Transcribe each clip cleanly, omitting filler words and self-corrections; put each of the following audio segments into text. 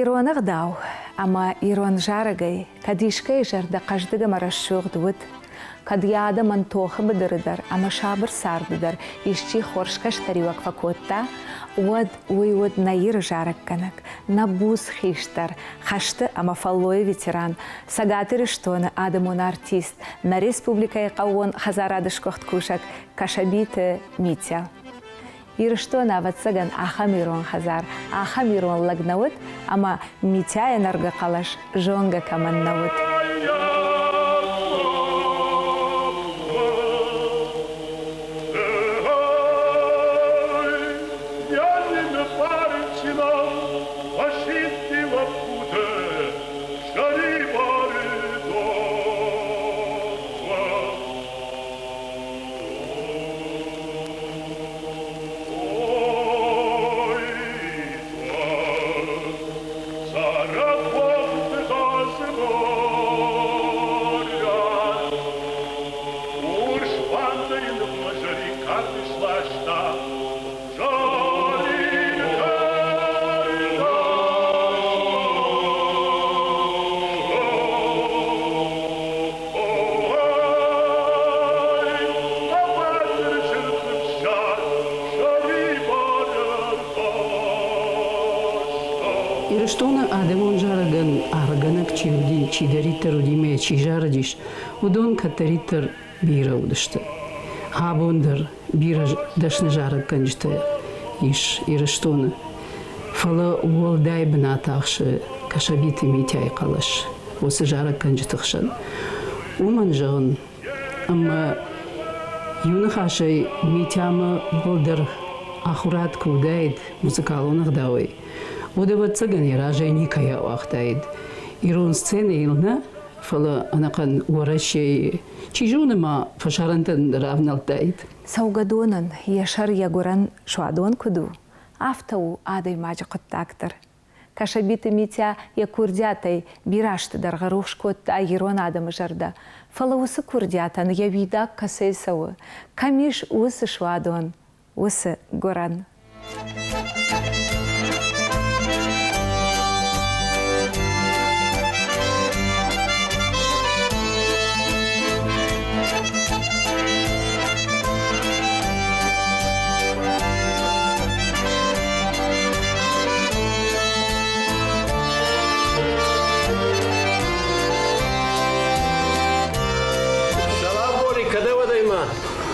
Ирон ӕгъдау ӕмӕ ирон зарӕгӕй кӕд искӕй зӕрдӕ хъӕздыг ӕмӕ рӕсугъд уыд, кӕд йӕ адӕмӕн тохы быдыры дӕр ӕмӕ сабыр царды дӕр исчи хорз кӕстӕриуӕг фӕкодта, уӕд уый уыд нӕ Иры зарӕггӕнӕг, нӕ буц хистӕр, хӕсты ӕмӕ фӕллойы ветеран, Цӕгат Ирыстоны адӕмон артист, нӕ республикӕйы хъӕууон хӕдзарады сгуыхт кусӕг Кӕсӕбиты Митя. Ирыстон, ӕвӕццӕгӕн, ахӕм ирон хӕдзар, ахӕм ирон лӕг нӕ уыд, ӕмӕ Митяйы нӕргӕ хъӕлӕс зонгӕ кӕмӕн нӕ уыд. Ирыстоны адӕмон зарӕгӕн аргъгӕнӕг чи уыди, чидӕриддӕр уыди мӕ чи зарыдис, уыдон кӕддӕриддӕр бирӕ уыдысты. Абон дӕр бирӕ дӕсны зарӕггӕнджытӕ ис Ирыстоны, фӕлӕ уӕлдай бынат ахсы Кӕсӕбиты Митяйы хъӕлӕс уыцы зарӕггӕнджыты хсӕн. Уымӕн зӕгъын, ӕмӕ иу ныхасӕй Митямӕ уӕлдӕр ахуырад куы уыдаид музыкалон ӕгъдауӕй, уӕд, ӕвӕццӕгӕн, йӕ разӕй никӕй ауагътаид. Ирон сценӕйыл нӕ, фӕлӕ ӕнӕхъӕн Уӕрӕсейы, чи зоны ма фӕсарӕнтӕн дӕр авнӕлдтаид. Цӕугӕдонӕн йӕ сӕр йӕ гуырӕн суадон куыд у, афтӕ у адӕймаджы хъуыддаг дӕр. Кӕсӕбиты Митя йӕ курдиатӕй бирӕ азты дӕргъы рухс кодта ирон адӕмы зӕрдӕ, фӕлӕ уыцы курдиатӕн йӕ уидаг кӕцӕй цӕуы, кӕм ис уыцы суадон, уыцы гуырӕн. Салам, Борик, кӕдӕй уӕдӕй ма?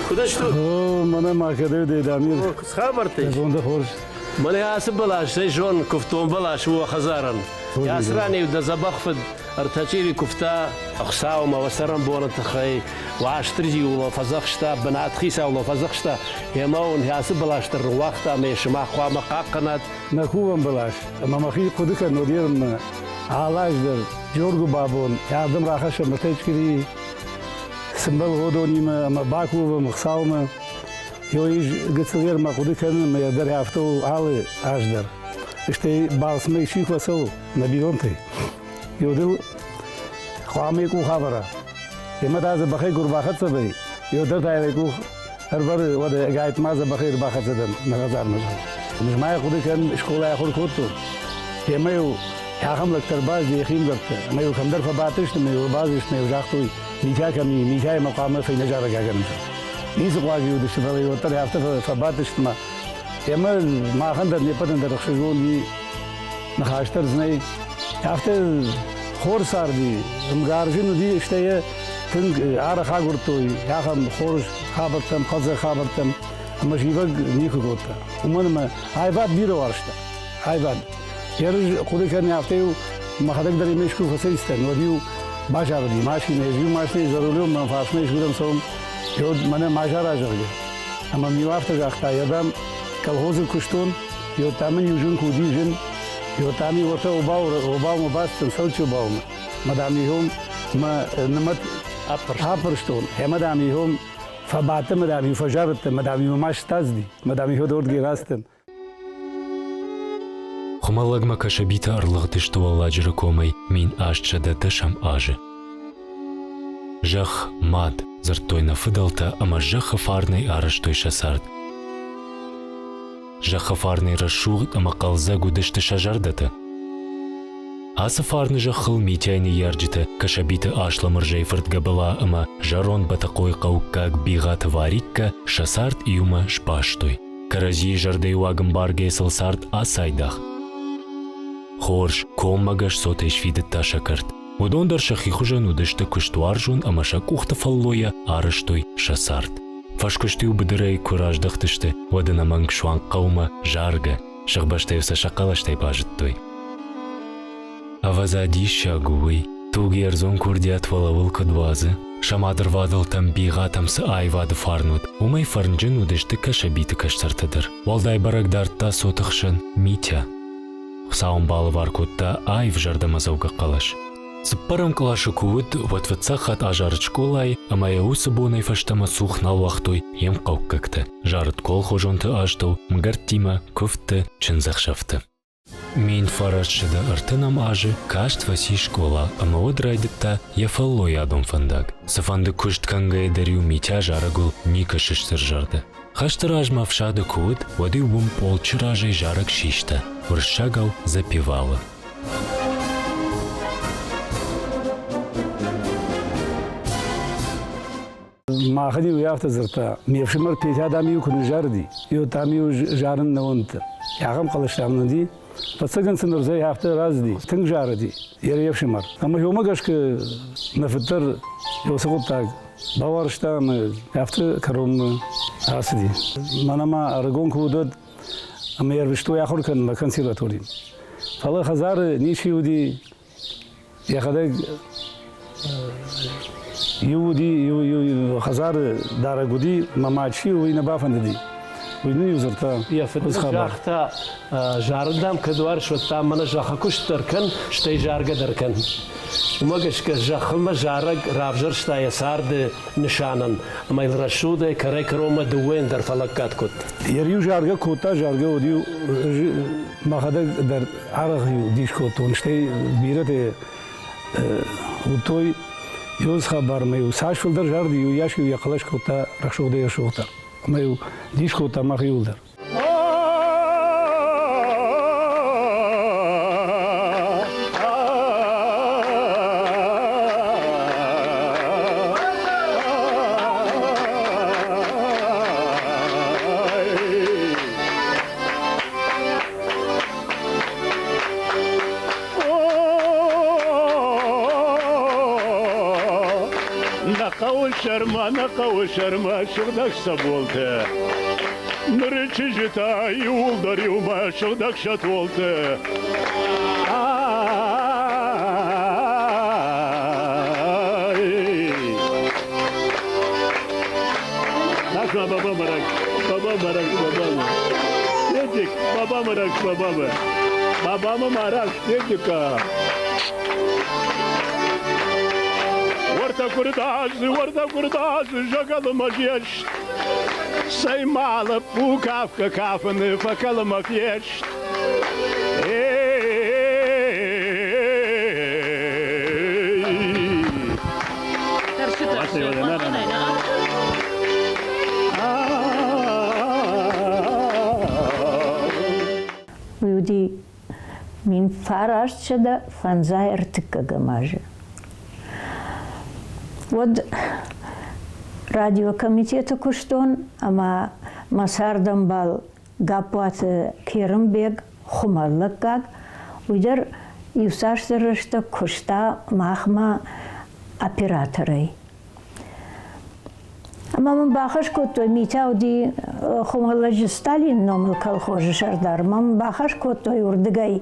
Куыд стут? О, мӕнӕ ма кӕдӕй уӕдӕй, Дамир. Хабӕрттӕ? Зонды хорз. Мӕнӕ ацы бӕлас, цӕй зон, куывтон бӕлас у хӕдзарӕн. Ацы ран-иу дӕ дзӕбӕх фыд ӕртӕ куывта Хуыцаумӕ уӕ цӕрӕнбоны тыххӕй, Уастырджи уыл фӕдзӕхста, бынатхицау уыл фӕдзӕхста, ӕмӕ уын ацы бӕлас дӕр ныууагъта ӕмӕ сымах хъуамӕ хъахъхъӕнат. Нӕ кувӕн бӕлас ӕмӕ мӕхи хъуыды кӕнын уыд алы аз дӕр Джоргуыбабон ардӕм рахӕссӕм ӕртӕчъири сымбӕлгъодонимӕ ӕмӕ бакувӕм Хуыцаумӕ. Ё ис гыццыл ӕрмӕ хъуыды кӕнын ӕмӕ дӕр афтӕ у алы аз дӕр. Стӕй балцмӕ исчи куы ацӕуы нӕ бинонтӕй, Ёдыл хъуамӕ къух авӕра. Ӕмӕ та дзӕбӕхӕй куы ӕрбахӕццӕ вӕй, ёддӕр та йӕ къух ӕрвӕры, уӕд ӕгайтма дзӕбӕхӕй ӕрбахӕццӕ дӕн нӕ хӕдзармӕ. Ма хъуыды кӕн, скъолайы ахуыр кодтон. Ӕмӕ-иу ахӕм лӕгтӕ ӕрбацыди йӕхи ӕмгӕрттӕ. Ӕмӕ-иу кӕмдӕр фӕбадтысты, ӕмӕ-иу ӕрбацыдысты, ӕмӕ-иу загътой, Митя кӕм и, Митяимӕ хъуамӕ фӕйнӕ зарӕг акӕнӕм. Ницы хъуаги уыдысты, фӕлӕ-иу уӕддӕр афтӕ фӕбадтысты ӕмӕ ӕмӕ махӕн дӕр не ппӕтӕн дӕр ӕхсызгон уыди ныхас дӕр дзы нӕй. Афтӕ хорз царди, ӕмгарджын уыди, стӕй йӕ тынг арӕх агуырдтой ахӕм хорз хабӕрттӕм, хъӕлдзӕг хабӕрттӕм, ӕмӕ зивӕг никуы кодта. Уымӕн ӕмӕ аивад бирӕ уарзта, аивад. Ерыс хъуыды кӕны, афтӕ-иу мӕхӕдӕг дӕр имӕ искуы фӕцӕйцыдтӕн, уӕд-иу базарыди машинӕ, ӕз-иу машинӕйы за рулем мӕ фарсмӕ искуыдӕм цӕуын, уӕд мӕнӕ ма зара, зӕгъгӕ. Ӕмӕ мын-иу афтӕ загъта, йӕ дам, колхозы куыстон, йод та мын иу зын куы уыди, зын, йод та мын уӕртӕ обаумӕ бацыдтӕн, Сӕлчы обаумӕ. Мӕ дам, ихом мӕ нымӕт аппӕрстон, ӕмӕ дам, ихом фӕбадтӕн, мӕ дам, иу фӕзарыдтӕн, мӕ дам, иу маст стадзди, мӕ дам, ихо дордгӕй рацыдтӕн. Хуымӕллӕгмӕ Кӕсӕбитӕ ӕрлыгъдысты Уӕлладжыры комӕй 1810 азы. Зӕхх, мад, дзырдтой нӕ фыдӕлтӕ ӕмӕ зӕххы фарнӕй арӕзтой сӕ цард. Зӕххы фарнӕй рӕсугъд ӕмӕ хъӕлдзӕг уыдысты сӕ зӕрдӕтӕ. Ацы фарны зӕххыл Митяйы ныййарджытӕ Кӕсӕбиты Аслӕмырзӕйы фырт Гӕбӕла ӕмӕ зӕронд Бӕтӕхъойы хъӕуккаг Бигъаты Варикка сӕ цард иумӕ сбастой. Кӕрӕдзийы зӕрдӕйы уаг ӕмбаргӕйӕ сыл цард ацайдагъ. Хорз, коммӕгӕс цотӕй сфидыдта сӕ кӕрт. Уыдон дӕр сӕхи хуызӕн уыдысты куыстуарзон ӕмӕ сӕ къухты фӕллойӕ арӕзтой сӕ цард. Фӕскуыст-иу быдырӕй куы раздӕхтысты, уӕд ӕнӕмӕнг суанг хъӕумӕ заргӕ, сыхбӕстӕ-иу сӕ сӕ хъӕлӕстӕй базыдтой. Ӕвӕдза, диссаг у уый, туг йе рдзон курдиат уӕлӕуыл куыд уадзы. Сӕ мадырвадӕлтӕм бигъатӕм цы аивады фарн уыд, уымӕй фӕрнджын уыдысты кӕсӕбиты кӕстӕртӕ дӕр. Уӕлдай бӕрӕг дардта цоты хсӕн Митя. Хуыцау ын балӕвар кодта аив зӕрдӕмӕдзӕугӕ хъӕлӕс. Цыппӕрӕм къласы куы уыд, уӕд фыццаг хатт азарыд скъолайы ӕмӕ йӕ уыцы бонӕй фӕстӕмӕ цух нал уагътой йе мхъӕуккӕгтӕ. Зарыд колхозонты астӕу, мгӕрттимӕ, куывдты, чындзӕхсӕвты. 1930 азы каст фӕци скъола ӕмӕ уӕд райдыдта йӕ фӕллойадон фӕндаг. Цыфӕнды куыст кӕнгӕйӕ дӕр-иу Митя зарӕгыл никуы сыстырзӕрдӕ. Хӕсты размӕ ӕфсады куы уыд, уӕд-иу уым полчы разӕй зарӕг систа, уырыссагау запевала. Махӕн-иу афтӕ дзырдта, ме фсымӕр Петя дам-иу куы ныззарыди, иу там-иу зарын нӕ уӕндты. Ахӕм хъӕлӕстӕ мын уыди. Фӕцӕгӕн сын ӕрдзӕй афтӕ рацыди, тынг зарыди йе фсымӕр. Ӕмӕ уымӕ гӕсгӕ нӕ фыддӕр уыцы хъуыддаг бауарзта ӕмӕ афтӕ кӕронмӕ ацыди. Мӕнӕ ма ӕрыгон куы уыд, уӕд ӕмӕ йӕ ӕрвыстой ахуыр кӕнынмӕ консерваторийы. Фӕлӕ хӕдзары ничи уыди, йӕхӕдӕг иу уыди, иу хӕдзары дарӕг уыди, мӕ мад чи у, уый нӕ бафӕндыди. Уый нын иу дзырдта. Йӕ фыд ын загъта, зарын дам кӕд уарзыс, уӕд дам мӕнӕ зӕххы куыст дӕр кӕн, стӕй заргӕ дӕр кӕн. Уымӕ гӕсгӕ зӕххылмӕ зарӕг равзӕрста йӕ царды нысанӕн, ӕмӕ йыл рӕсугъдӕй кӕрӕй-кӕронмӕ дыууӕйӕн дӕр фӕлӕггад кодта. Йӕ риу заргӕ кодта, заргӕ уыд-иу мӕхӕдӕг дӕр арӕх-иу дис кодтон, стӕй бирӕтӕ уыдтой иу хабармӕ-иу цас фылдӕр зарди, уыйас-иу йӕ хъӕлӕс кодта рӕсугъдӕй-рӕсугъддӕр. Ӕмӕ-иу дис кодта мах иуылдӕр. Нӕ хъӕуы сӕрмӕ, нӕ хъӕуы сӕрмӕ сыгъдӕг сӕболтӕ. Ныры чызджытӕ иууылдӕр иумӕ сыгъдӕг сӕтолтӕ. Баба марак, баба марак, баба. Дедик, баба марак, баба. Бабама марак, дедика. Уӕртӕ куырдадзы, уӕртӕ куырдадзы, зӕгӕлы мӕ зест. Цӕй ма лӕппу кафгӕ кафыны фӕкӕлы мӕ фест. Уый уыди 1953 азы. Уӕд радиокомитеты куыстон ӕмӕ мӕ цардӕмбал Гаппуаты Керымбег хуымӕллӕггаг, уый дӕр иуцасдӕр рӕстӕг куыста махмӕ операторӕй. Ӕмӕ мын бахӕс кодтой, Митя уыди Хуымӕллӕджы Сталины номыл колхозы сӕрдар, мӕ мын бахӕс кодтой уырдыгӕй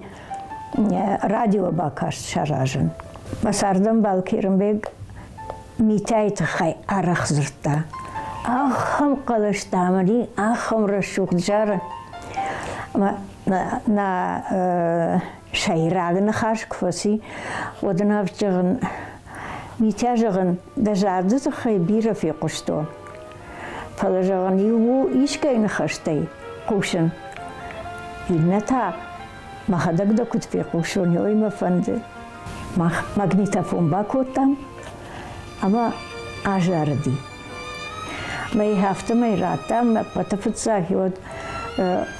радиобакаст саразын. Мӕ цардӕмбал Керымбег Митяйы тыххӕй арӕх дзырдта. Ахӕм хъӕлӕстӕ ӕмӕ ахӕм рӕсугъд зары. Ӕмӕ нӕ сӕйраг ныхас куы фӕци, уӕд ын афтӕ зӕгъын, Митя, зӕгъын, дӕ зарды тыххӕй бирӕ фехъуыстон. Фӕлӕ, зӕгъын, иу у искӕй ныхӕстӕй хъусын, иннӕ та мӕхӕдӕг дӕ куыд фехъусон, уый мӕ фӕнды. Мах магнитофон бакодтам ӕмӕ азарыди. Мӕ афтӕмӕй радтам ӕппӕты фыццаг уӕд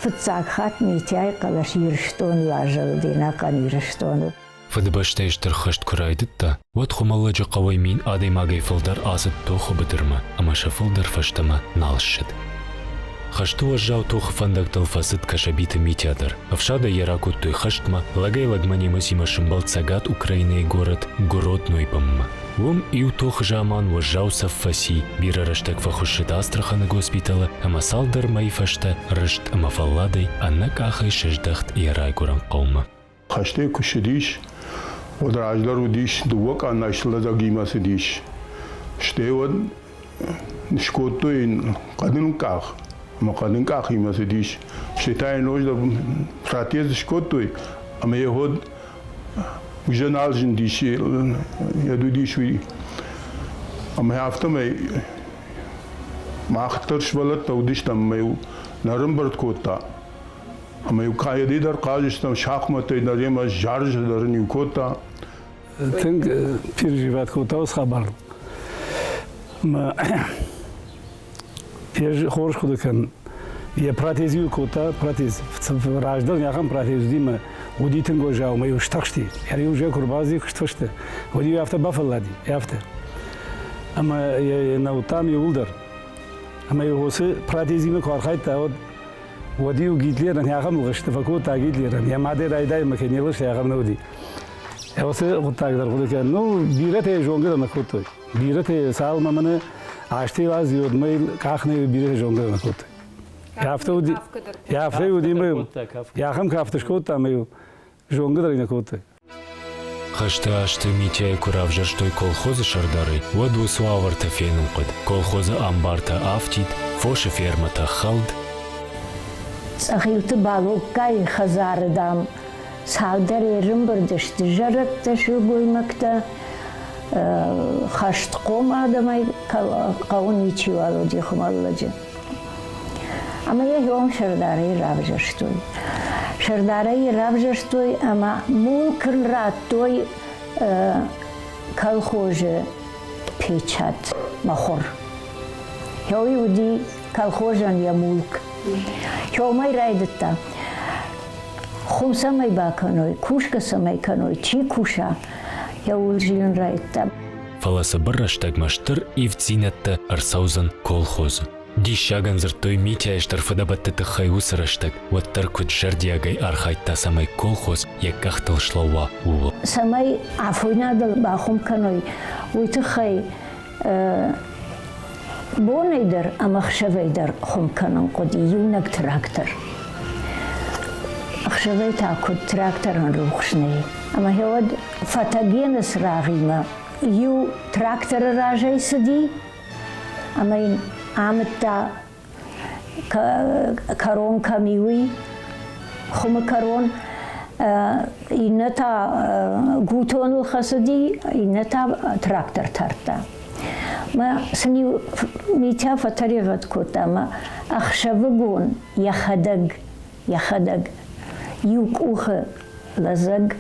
фыццаг хатт Митяйы хъӕлӕс Ирыстоныл азӕлыди, ӕнӕхъӕн Ирыстоныл. Фыдыбӕстӕйы Стыр хӕст куы райдыдта, уӕд Хуымӕллӕджы хъӕуӕй 1000 адӕймагӕй фылдӕр ацыд тохы быдырмӕ ӕмӕ сӕ фылдӕр фӕстӕмӕ нал ссыд. Хӕсты уӕззау тохы фӕндӕгтыл фӕцыд Кӕсӕбиты Митя дӕр. Ӕфсадӕй йӕ ракодтой хӕстмӕ, лӕгӕй-лӕгмӕ немыцимӕ сымбӕлд Цӕгат Украинӕйы горӕт Гроднойы бынмӕ. Уым иу тохы заман уӕззау цӕф фӕци, бирӕ рӕстӕг фӕхуыссыд Астраханы госпиталы ӕмӕ цалдӕр мӕйы фӕстӕ рыст ӕмӕ фӕлладӕй ӕнӕ къахӕй сыздӕхт йӕ райгуырӕн хъӕумӕ. Хӕстӕй куы ссыдис, уӕд раздӕр уыдис дыууӕ къаннӕг лӕдзӕгимӕ цыдис. Стӕй уӕд скодтой йын хъӕдын къах, ӕмӕ хъӕдын къахимӕ цыдис. Стӕй та йын ноджыдӕр протез скодтой, ӕмӕ йӕ уӕд уже нал зындис, йӕд уыдис уый. Ӕмӕ афтӕмӕй мах дӕр сывӕллӕттӕ уыдыстӕм ӕмӕ-иу нӕ ӕрӕмбырд кодта. Ӕмӕ-иу каедӕй дӕр хъазыстӕм шахматтӕй дӕр ӕмӕ зарджытӕ дӕр ын-иу кодта. Тынг переживать кодта уыцы хабарыл. Ӕмӕ ӕз хорз хъуыды кӕнын. Йӕ протез-иу кодта, протез. Раздӕр ахӕм протез уыди мӕ уыди тынг уӕззау, ӕмӕ-иу стыхсти. Йӕ-иу уже куы рбацыди куыстфӕсты, уӕд-иу афтӕ бафӕллади, афтӕ. Ӕмӕ йӕ нӕ уыдтам иууылдӕр. Ӕмӕ-иу уыцы протезимӕ куы архайдта, уӕд Уӕд-иу Гитлерӕн ахӕм ӕлгъысты фӕкодта Гитлерӕн, йӕ мадӕй райдайынмӕ кӕй не лгъысты, ахӕм нӕ уыди. Уыцы хъуыддаг дӕр хъуыды кӕн. Ну, бирӕтӕ зонгӕ дӕр нӕ кодтой. Бирӕтӕ цалынмӕ мӕнӕ азтӕй аз уӕдмӕ къах нӕ бирӕтӕ зонгӕ дӕр нӕ кодтой. Афтӕ уыди, афтӕ уыди, ахӕм кафт скодта ӕмӕ-иу зонгӕ дӕр нӕ кодтой. Хӕсты азты Митяйы куы равзӕрстой колхозы сӕрдарӕй, уӕд уыцы уавӕртӕ фенын хъуыд. Колхозы амбартӕ афтид, фосы фермӕтӕ хӕлд. Цъӕхилты Балоккайы хӕдзары, дам, цалдӕр ӕрӕмбырд сты зӕрӕдтӕ, сылгоймӕгтӕ, хӕстхъом адӕмӕй хъӕуы ничиуал уыди Хуымӕллӕджы. Ӕмӕ йӕ хион сӕрдарӕй равзӕрстой. Сӕрдарӕй равзӕрстой ӕмӕ мулк ын радтой колхозы печать мыхуыр. Уый уыди колхозӕн йӕ мулк. Уымӕй райдыдта. Хуым цӕмӕй бакӕной, кусгӕ цӕмӕй кӕной, чи куса, йӕ ууыл зилын райдыдта. Фӕлӕ цыбыр рӕстӕгмӕ стыр ивддзинӕдтӕ ӕрцӕудзӕн колхозы. Диссагӕн дзырдтой Митяйы стыр фыдӕбӕтты тыххӕй уыцы рӕстӕг, уӕддӕр куыд зӕрдиагӕй архайдта, цӕмӕй колхоз йӕ къӕхтыл слӕууа, ууыл. Цӕмӕй афойнадыл бахуым кӕной, уый тыххӕй бонӕй дӕр ӕмӕ ӕхсӕвӕй дӕр хуым кӕнын хъуыди иунӕг трактор. Ӕхсӕвӕй та куыд тракторӕн рухс нӕй. Ӕмӕ уӕд фӕтӕгены цырагъимӕ иу тракторы разӕй цыди ӕмӕ йын амыдта кӕрон кӕм и, уый, хуымы кӕрон. Иннӕ та гутоныл хӕцыди, иннӕ та трактор тардта. Мӕ сын-иу Митя фӕтӕригъӕд кодта ӕмӕ ӕхсӕвыгон йӕхӕдӕг, йӕхӕдӕг иу къухы лӕдзӕг,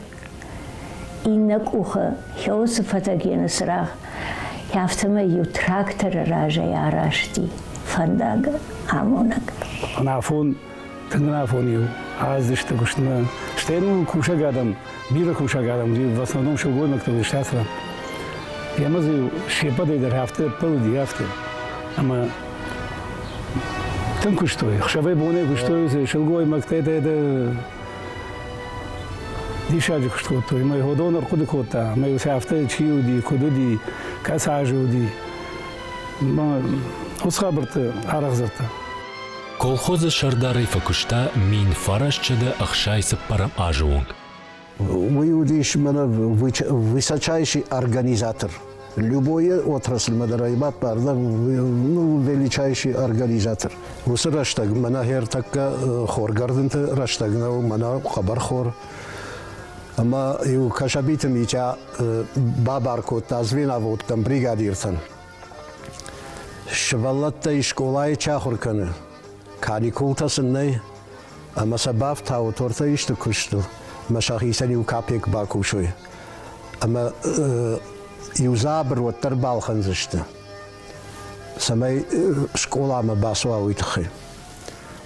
иннӕ къухы хӕусы фӕтӕгены цырагъ, афтӕмӕй-иу тракторы разӕй арӕзти фӕндаг амонӕг. Ӕнафон, тынг ӕнафон-иу аздзысты куыстмӕ. Стӕй ну кусӕг адӕм, бирӕ кусӕг адӕм уыди, в основном сылгоймӕгтӕ уыдысты ацы ран. Ӕмӕ дзы се ппӕтӕй дӕр афтӕ ӕппӕлыди, афтӕ. Ӕмӕ тынг куыстой, ӕхсӕвӕй-бонӕй куыстой сылгоймӕгтӕ, диссаджы куыст кодтой. Мӕ уыдон ӕрхъуыды кодта, мӕ сӕ афтӕ чи уыди, куыд уыди, кӕцы азы уыди. Уыцы хабӕртты арӕх дзырдта. Колхозы сӕрдарӕй фӕкуыста 1964 азы онг. Уый уыдис мӕнӕ высочайший организатор. Любой отрасльмӕ дӕр ӕй баппар, ну, величайший организатор. Уыцы рӕстӕг мӕнӕ ӕртӕккӕ хоргӕрдынты рӕстӕг нӕу, мӕнӕ хъӕбӕрхор. Ӕмӕ иу Кӕсӕбиты Митя бабар кодта звеноводтӕн, бригадиртӕн. Сывӕллӕттӕй скъолайы чи ахуыр кӕны, каникултӕ сын нӕй, ӕмӕ сӕ бафтауы тортӕ исты куыстыл, ӕмӕ сӕхицӕн иу капекк бакусой. Ӕмӕ иу дзабыр уӕддӕр балхӕндзысты, цӕмӕй скъоламӕ бацӕуа, уый тыххӕй.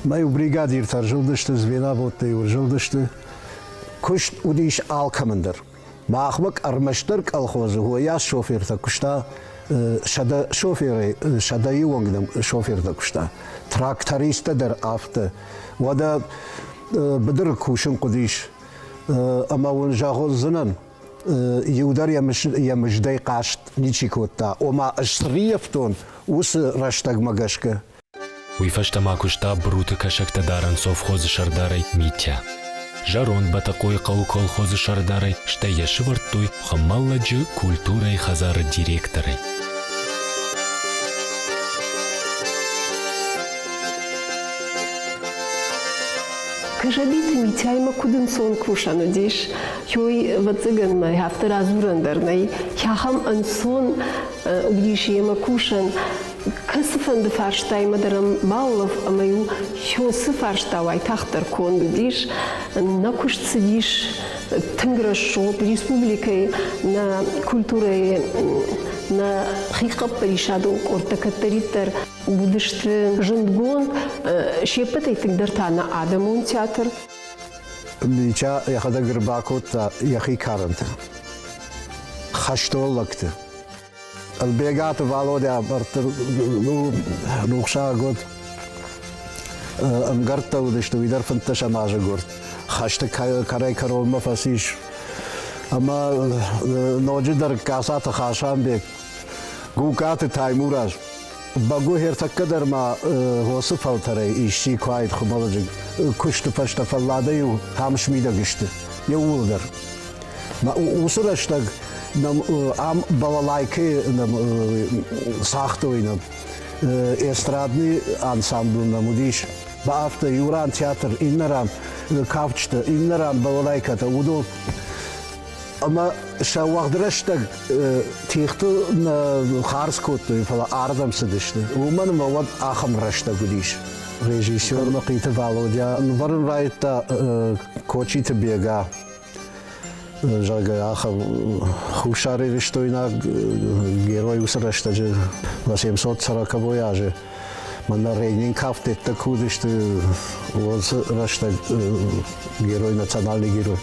Мӕ-иу бригадиртӕ ӕрзылдысты, звеноводтӕ-иу ӕрзылдысты. Куыст уыдис алкӕмӕн дӕр. Махмӕ ӕрмӕстдӕр колхозы уоййас шофертӕ куыста 100 шоферӕй 100-йы онг нӕм шофертӕ куыста. Трактористтӕ дӕр афтӕ. Уӕдӕ быдыры кусын хъуыдис. Ӕмӕ уын зӕгъдзынӕн, иу дӕр йӕ мыздӕй хъаст ничи кодта. Ома срийӕфтон уыцы рӕстӕгмӕ гӕсгӕ. Уый фӕстӕ ма куыста Бруты кӕсӕгтӕдарӕн совхозы сӕрдарӕй Митя. Зӕронд Бӕтӕхъойы хъӕуы колхозы сӕрдарӕй, стӕй йӕ сывӕрдтой Хуымӕллӕджы культурӕйы хӕдзары директорӕй. Кӕсӕбиты Митяимӕ куыд ӕнцон кусӕн уыдис, уый, ӕвӕццӕгӕн, мӕ афтӕ радзурӕн дӕр нӕй. Ахӕм ӕнцон уыдис йемӕ кусӕн. Кӕцыфӕнды фарстаимӕ дӕр ӕм баулӕф ӕмӕ-иу цы фарста уайтагъддӕр конд уыдис. Нӕ куыст цыдис тынг рӕсугъд республикӕйы нӕ культурӕйы нӕ хихъӕппӕрисадон къордтӕ кӕддӕриддӕр уыдысты зындгонд, се ппӕтӕй тынгдӕр та нӕ адӕмон театр. Митя йӕхӕдӕг ӕрбакодта йӕхи карӕнты, хӕстон лӕгты. Ӕлбегаты Валодя рухсаг уыд, ӕмгӕрттӕ уыдысты, уый дӕр 15 азы гуырд. Хӕсты кӕрӕй-кӕронмӕ фӕцис. Ӕмӕ ноджыдӕр Касаты Хасанбег, Гукаты Таймураз. Бӕгуы ӕртӕккӕ дӕр ма уыцы фӕлтӕрӕй исчи куы аид хуымӕлӕджы куысты фӕстӕ фӕлладӕй-иу ам смидӕг сты иууылдӕр. Уыцы рӕстӕг нӕм ам балалайкӕйы нӕм цагътой нӕм эстрадный ансамбль нӕм уыдис. Афтӕ иу ран театр, иннӕ ран кафджытӕ, иннӕ ран балалайкӕтӕ, уыдон ӕмӕ сӕ уӕгъд рӕстӕг тигътыл нӕ хардз кодтой, фӕлӕ ардӕм цыдысты. Уымӕн ӕмӕ уӕд ахӕм рӕстӕг уыдис. Режиссер Мӕхъиты Валодя нывӕрын райдыдта Кочиты Бега, зӕгъгӕ, ахӕм хуссарирыстойнаг герой уыцы рӕстӕджы 840 азы мӕнӕ Рейнин кафтеттӕ куы уыдысты, уыцы рӕстӕг герой, национальный герой.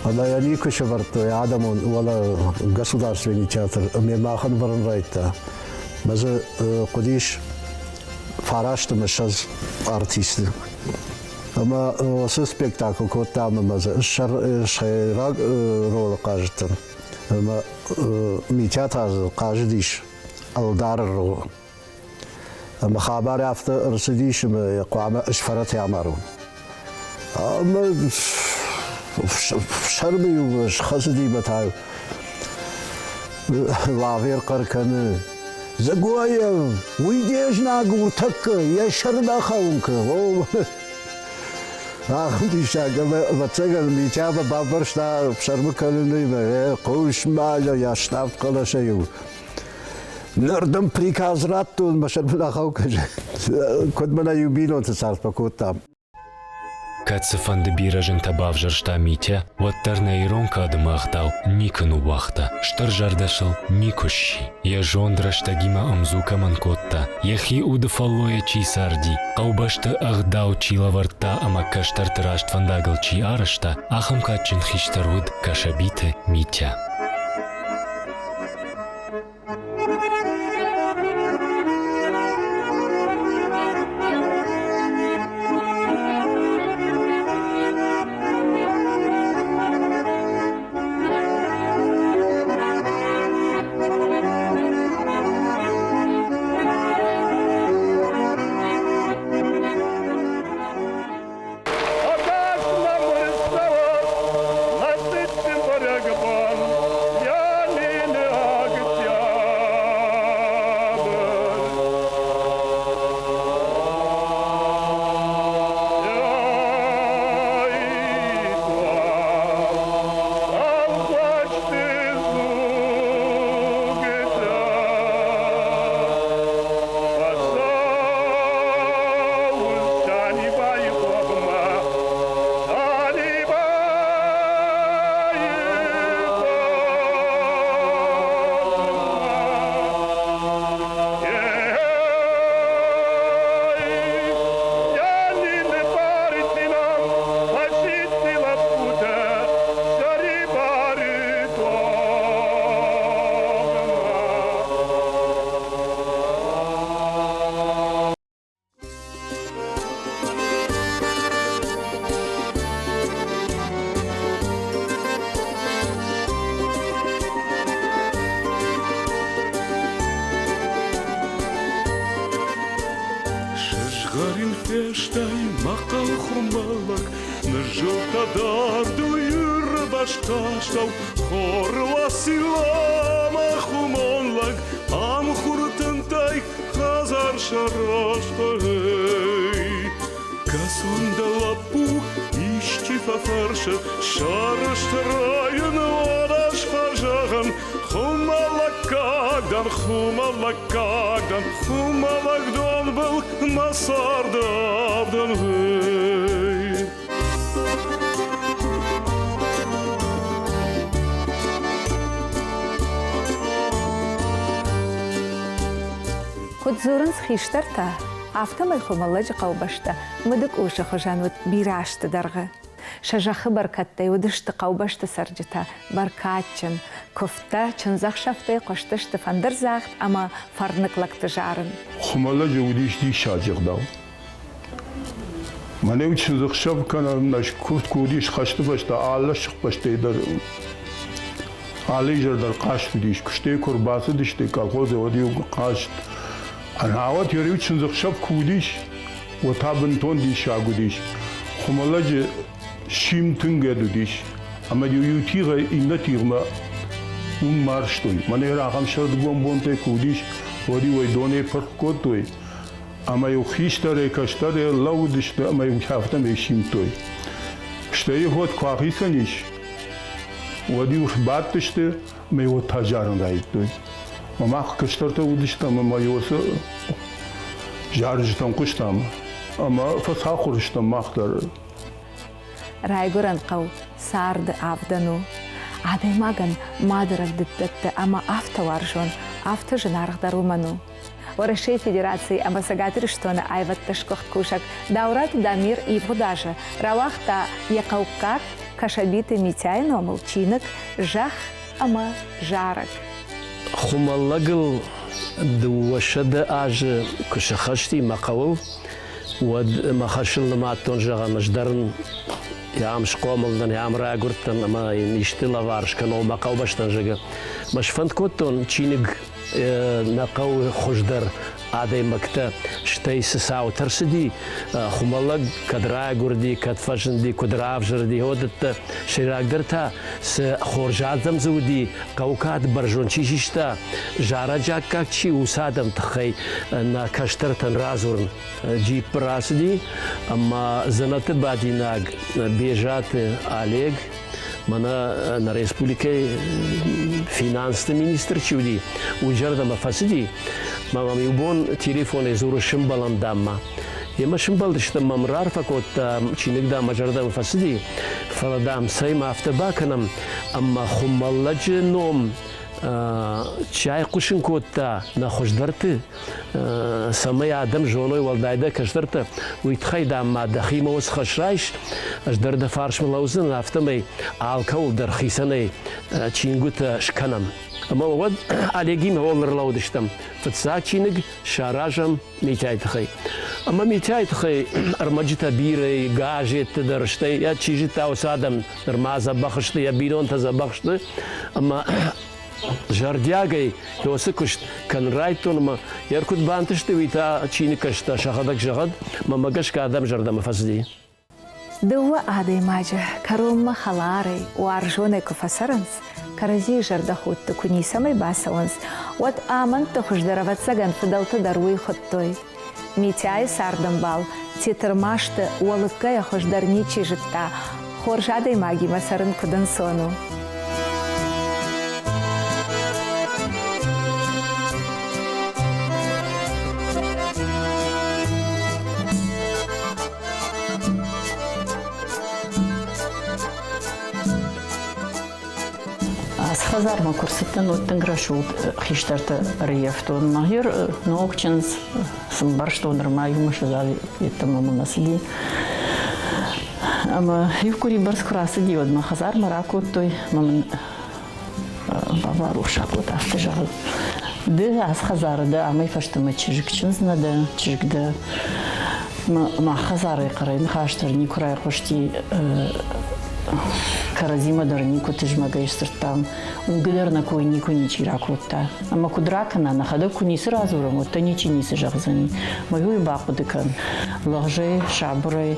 Ӕмӕ йӕ никуы сӕвӕрдтой адӕмон, уӕлӕ государственный театр, ӕмӕ махӕн вӕрын райдта. Мӕ дзы хъуыдис 29 артисты. Ӕмӕ уыцы спектакль кодтам ӕмӕ дзы сӕйраг ролы хъазыдтӕн. Ӕмӕ Митя та дзы хъазыдис ӕлдары ролы. Ӕмӕ хабар афтӕ ӕрцыдис, ӕмӕ йӕ хъуамӕ ӕз фӕрӕтӕй амарон. Ӕмӕ фсӕрмы-иу схӕцыди мӕ та Лавер хъӕр кӕны: Дзӕгоев, уый де знаг у тӕккӕ, йӕ сӕр нӕ хауын кӕ. Ахӕм диссаг, ӕмӕ ӕвӕццӕгӕн Митямӕ бамбӕрста фсӕрмы кӕныны, хъус ма йӕ ставд хъӕлӕсӕй-иу. Ныр дын приказ радтон, мӕ сӕр мын ахау кӕны. Куыд мӕнӕ иу бинонты цард фӕкодтам. Кӕд цыфӕнды бирӕ зынтӕ бавзӕрста Митя, уӕддӕр нӕ ирон кады ӕгъдау никуы ныууагъта, стыр зӕрдӕ сыл никуы сси. Йӕ зонд рӕстӕгимӕ ӕмдзу кӕмӕн кодта, йӕхи уды фӕллойӕ чи царди, хъӕубӕсты ӕгъдау чи лӕвӕрдта ӕмӕ кӕстӕрты раст фӕндагыл чи арӕзта, ахӕм кадджын хистӕр уыд Кӕсӕбиты Митя. Ӕгас нӕм ӕрцӕуӕд, нӕ цытджын бӕрӕгбон! Уӕртӕ дардыл Иры бӕстастӕу Хоры Уацилламӕ хуымон лӕг ам хуры тынтӕй хӕдзар сарӕзта. Кӕсон дӕ лӕппу, исчи фӕфӕрсы, сӕрыстырӕй уӕд фӕзӕгъын, Хуымӕллӕггаг дӕн, хуымӕллӕггаг дӕн, хуымӕллӕг донбыл мӕ царды авдӕн. Куыд дзурынц хистӕртӕ, афтӕмӕй Хуымӕллӕджы хъӕубӕстӕ мыдыкъусы хуызӕн уыд бирӕ азты дӕргъы. Сӕ зӕххы бӕркӕдтӕй уыдысты хъӕубӕсты цӕрджытӕ бӕркадджын, куывдтӕ, чындзӕхсӕвтӕй хъуыстысты фӕндырдзагъд ӕмӕ фӕрныг лӕгты зарын. Хуымӕллӕджы уыдис диссаджы ӕгъдау. Мӕнӕ-иу чындзӕхсӕв кӕнӕ нӕ куывд куы уыдис хӕсты фӕстӕ алы сыхбӕстӕй дӕр алы изӕр дӕр хъазт уыдис. Куыстӕй куы ӕрбацыдысты колхозы, уӕд-иу хъазт. Науӕд йӕ-иу чындзӕхсӕв куы уыдис, уӕд та бынтон диссаг уыдис. Хуымӕллӕджы сим тынг ӕд уыдис, ӕмӕ-иу иу тигъӕй иннӕ тигъмӕ уым марзтой. Мӕнӕ ахӕм сӕрдыгон бонтӕ куы уыдис, уӕд-иу ӕй донӕй пырх кодтой. Ӕмӕ-иу хистӕрӕй-кӕстӕрӕй лӕууыдысты ӕмӕ-иу афтӕмӕй симдтой. Стӕй уӕд куы ахицӕн ис, уӕд-иу сбадтысты ӕмӕ-иу уӕд та зарын райдыдтой. Ӕмӕ мах кӕстӕртӕ уыдыстӕм ӕмӕ-иу уыцы зарджытӕм хъуыстам ӕмӕ фӕцахуыр стӕм мах дӕр. Райгуырӕн хъӕу царды авдӕн у. Адӕймагӕн мады рӕвдыд дӕтты ӕмӕ афтӕ уарзон, афтӕ зынаргъ дӕр уымӕн у. Уӕрӕсейы Федерацийы ӕмӕ Цӕгат Ирыстоны аивӕдты сгуыхт кусӕг Даураты Дамир ивгъуыд азы рауагъта йӕ хъӕуккаг Кӕсӕбиты Митяйы номыл чиныг «Зӕхх ӕмӕ зарӕг». Хуымӕллӕгыл 200 азы куы сыхӕсти мӕ хъӕуыл, уӕд мӕ хӕсыл нымадтон, зӕгъӕм, ӕз дӕр ын ам схъомыл дӕн, ам райгуырдтӕн ӕмӕ йын исты лӕвар скӕнон мӕ хъӕубӕстӕн, зӕгъгӕ. Мӕ сфӕнд кодтон чиныг нӕ хъӕуы хуыздӕр адӕймӕгтӕ, стӕй цы цаутӕ рцыди, Хуымӕллӕг кӕд райгуырди, кӕд фӕзынди, куыд равзӕрди, уыдӕттӕ. Сӕйрагдӕр та, цы хорз адӕм дзы уыди, хъӕуы кад бӕрзонд чи систа, зарӕджы аккаг чи у, уыцы адӕм тыххӕй нӕ кӕстӕртӕн радзурын. Джиппы рацыди, ӕмӕ дзӕнӕты бадинаг Бежаты Олег Мӕнӕ нӕ республикӕйы финансты министр чи уыди, уый зӕрдӕмӕ фӕцыди. Мӕ мӕм иу бон телефонӕй дзуры сымбӕлӕм даммӕ. Йемӕ сымбӕлдыстӕм, мӕм раарфӕ кодта, чиныг дам мӕ зӕрдӕмӕ фӕцыди, фӕлӕ дам цӕй ма афтӕ бакӕнӕм, ӕмӕ Хуымӕллӕджы ном чи айхъуысын кодта нӕ хуыздӕрты, цӕмӕй адӕм зоной уӕлдайдӕр кӕстӕртӕ, уый тыххӕй, дам, ма дӕхимӕ уыцы хӕс райс, ӕз дӕр дӕ фарсмӕ лӕудзынӕн, афтӕмӕй алкӕуыл дӕр хицӕнӕй чингуытӕ скӕнӕм. Ӕмӕ уӕд Олегимӕ уал ӕрлӕудыстӕм. Фыццаг чиныг саразӕм Митяйы тыххӕй. Ӕмӕ Митяйы тыххӕй ӕрмӕджытӕ бирӕ, газетты дӕр, стӕй йӕ чи зыдта, уыцы адӕм нырма дзӕбӕх сты, йӕ бинонтӕ дзӕбӕх сты. Ӕмӕ зӕрдиагӕй уыцы куыст кӕнын райдтон ӕмӕ йӕ куыд бантысты, уый та чиныгкӕсджытӕ сӕхӕдӕг зӕгъӕд, мӕнмӕ гӕсгӕ адӕм зӕрдӕмӕ фӕцыди. Дыууӕ адӕймаджы кӕронмӕ хӕларӕй, уарзонӕй куы фӕцӕрынц, кӕрӕдзийы зӕрдӕхудты куы ницӕмӕй бацӕуынц, уӕд амӕндты хуыздӕр, ӕвӕццӕгӕн, фыдӕлтӕ дӕр уый хуыдтой. Митяйы цардӕмбал Тетырмасты Уӕлыккайӕ хуыздӕр ничи зыдта, хорз адӕймагимӕ цӕрын куыд ӕнцон у. Ацы хӕдзармӕ куы рцыдтӕн, уӕд тынг рӕсугъд хистӕртӕ ӕрыййӕфтон. Мӕхи ног чындз цы мбӕрстон, нырма иумӕ сызӕл йеддӕмӕ мыл нӕ цыди. Ӕмӕ иу къуыри бӕрц куы рацыди, уӕд мӕ хӕдзармӕ ракодтой ӕмӕ мын баба рухсаг кодта, афтӕ зӕгъы: Ды ацы хӕдзары дӕ, амӕй фӕстӕмӕ чызг чындз нӕ дӕ, чызг дӕ. Мах хӕдзарӕй хъӕрӕй ныхас дӕр никуы райхъуысти. Кӕрӕдзимӕ дӕр никуы тызмӕгӕй сдзырдтам, уынгӕ дӕр нӕ кой никуы ничи ракодта. Ӕмӕ куыд ракӕна, нӕхӕдӕг куы ницы радзурӕм, уӕд дӕ ничи ницы зӕгъдзӕни. Мӕ уый бахъуыды кӕн. Лӕгъзӕй, сабырӕй,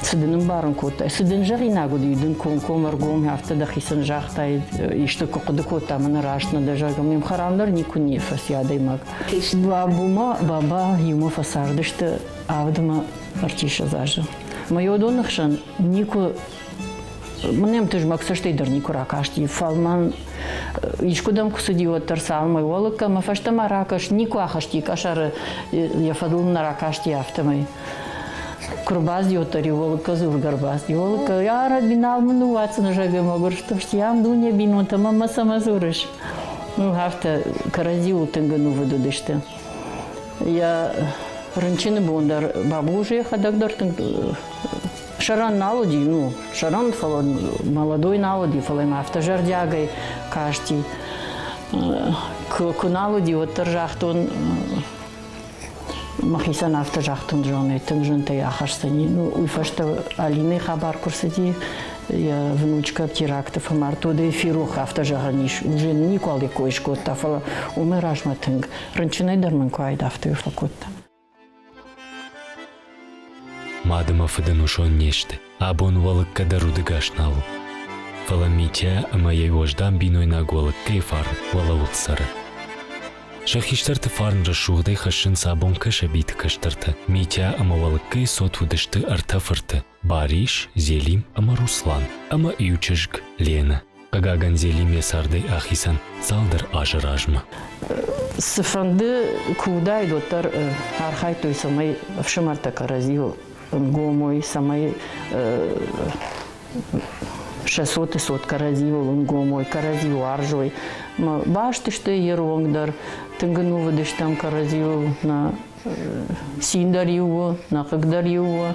цы дын ӕмбарын кодтай, цы дын зӕгъинаг уыди, дын комкоммӕ ӕргом афтӕ дӕхицӕн загътай, исты куы хъуыды кодта, мӕнӕ раст нӕ дӕ, зӕгъгӕ, ме мхӕрам дӕр никуы не фӕци адӕймаг. Бабумӕ баба иумӕ фӕцардысты авд ӕмӕ ӕртиссӕдз азы. Мӕ уыдоны хсӕн никуы мӕн тызмӕг цӕстӕй дӕр никуы ракасти, фӕлмӕн искуыдӕм куы цыди, уӕддӕр цалынмӕ уӕлыккӕ мӕ фӕстӕмӕ ракӕс, никуы ахызти къӕсӕры, йӕ фӕдыл нӕ ракасти, афтӕмӕй. Куы рбацыди, уӕддӕр иу уӕлыккӕ дзургӕ ӕрбацыди. Уӕлыккӕ, арӕби, нал мын ныууадздзынӕ, зӕгъгӕ, мӕгуыр стыхсти, ам дуне бинонтӕ, мӕ цӕмӕ дзурыс? Ну, афтӕ кӕрӕдзиуыл тынг ӕнувыд уыдысты. Йӕ рынчыны бон дӕр Бабу уже йӕхӕдӕг дӕр тынг сӕрӕн нал уыди, ну, сӕрӕн, фӕлӕ молодой нал уыди, фӕлӕ йӕм афтӕ зӕрдиагӕй касти. Куы нал уыди, уӕддӕр загътон, мӕхицӕн афтӕ загътон, зоны, тынг зынтӕй ахӕсдзӕни. Ну, уый фӕстӕ Алинӕйы хабар куы рцыди, йӕ внучка теракты фӕмард, уӕд ӕй ферох, афтӕ зӕгъӕн ис. Уже никуал йӕ кой скодта, фӕлӕ уымӕй размӕ тынг рынчынӕй дӕр мын куы аид, афтӕ фӕкодта. Мад ӕмӕ фыды нусон не сты, абон Уӕлыкка дӕр удӕгас нал у. Фӕлӕ Митя ӕмӕ йӕ уӕздан бинойнаг Уӕлыккайы фарн уӕлӕуыл цӕры. Сӕ хистӕрты фарн рӕсугъдӕй хӕссынц абон кӕсӕбиты кӕстӕртӕ. Митя ӕмӕ Уӕлыккайы цот уыдысты ӕртӕ фырты – Барис, Зелим ӕмӕ Руслан, ӕмӕ иу чызг – Ленӕ. Хъыгагӕн, Зелим йӕ цардӕй ахицӕн цалдӕр азы размӕ. Цыфӕнды куы уыдаид, уӕддӕр архайдтой, цӕмӕй ӕфсымӕртӕ кӕрӕдзийыл ӕнгом уой, цӕмӕй сӕ цоты цот кӕрӕдзиуыл ӕнгом уой, кӕрӕдзи уарзой. Баст сты йе ронг дӕр, тынг ӕнувыд стӕм кӕрӕдзиуыл, нӕ цин дӕр иу у, нӕ хъыг дӕр иу у.